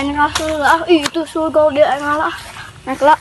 Aing ah, ih, itu surga dia aing ngalah. Naik lah.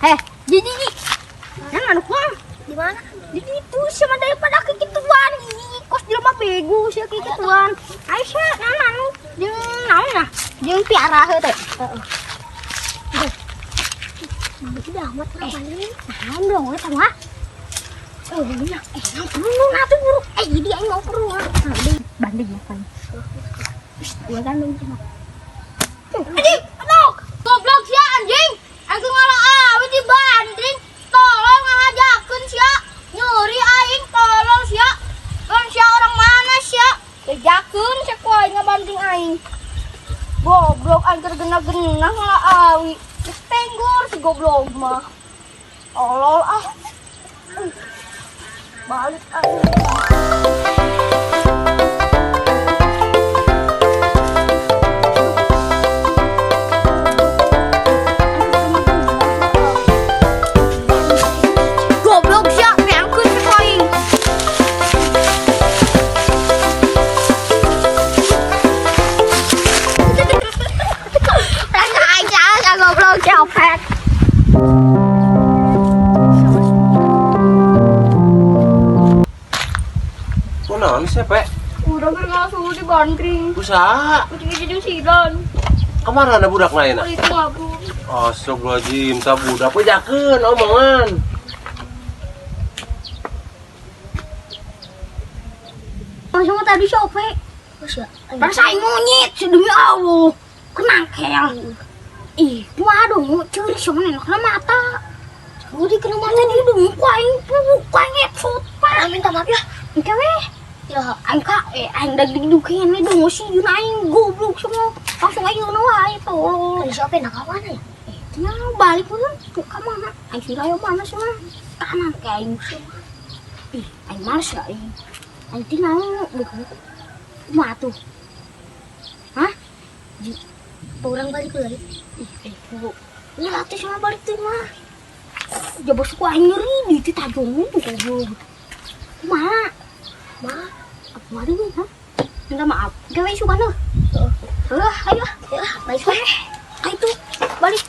Eh, jadi ji. Yang anu mah Di mana? di itu sama daripada kekituan. Ih, kos jelema bego sia kekituan. Aisyah, nah anu jeung naon nah? Jeung piara heuh teh. Heeh. Udah amat Eh, orang naon dong eta mah? Oh iya, eh naon perlu nah tuh buru. Eh, jadi aing mau perlu ah. Nah, di banding ya kan. Gua kan dong cuma. Anjing, aduh, goblok sia anjing. Aku ngalah awi di banding. Tolong ngajakeun sia. Nyuri aing tolol sia. Kan sia orang mana sia? Kejakeun sia ku aing ngabanding aing. Goblok aing keur genah-genah ngalah awi. Geus tenggur si goblok mah. Tolol ah. Balik aing. Goblok sia, neangkeun si aing. Rasa aing sia goblok sia pek. Kunaon sih, Pe? Udah kan langsung di bandring. Usaha. Kucing jadi sidan. Kemana ada budak lain? Oh, itu aku. Astagfirullahaladzim, sabudak bejakeun omongan. Langsung tadi sope. Sia. Perasaan aing monyet demi Allah. Kenang kel. Ih, waduh, curi sama kena mata. Curi kena mata di hidung ku aing ku aing headshot, Pak. Minta maaf ya. Engke weh. Ya, Aing ka eh aing dag digdukeun we dong sih aing goblok semua. Langsung aing nu wae tolol. tadi siapa nak kawan ya? Eh, tinggal balik pun ke mana? Aing sih ayo mana sih mah? Kanan ke aing sih. Ih, aing males ya aing. Aing tinggal bego. Kumaha tuh? Hah? Ji, orang balik lagi. Ih, eh, bu. Ini latih sama balik tuh mah. Jaba suku aing nyeri di itu tajong tuh goblok. Kumaha? Ma, Apa mari nih, hah? Minta maaf. Gawe suka nuh. Heeh. Heuh, ayo. Ya, balik. Eh, ayo tuh, balik.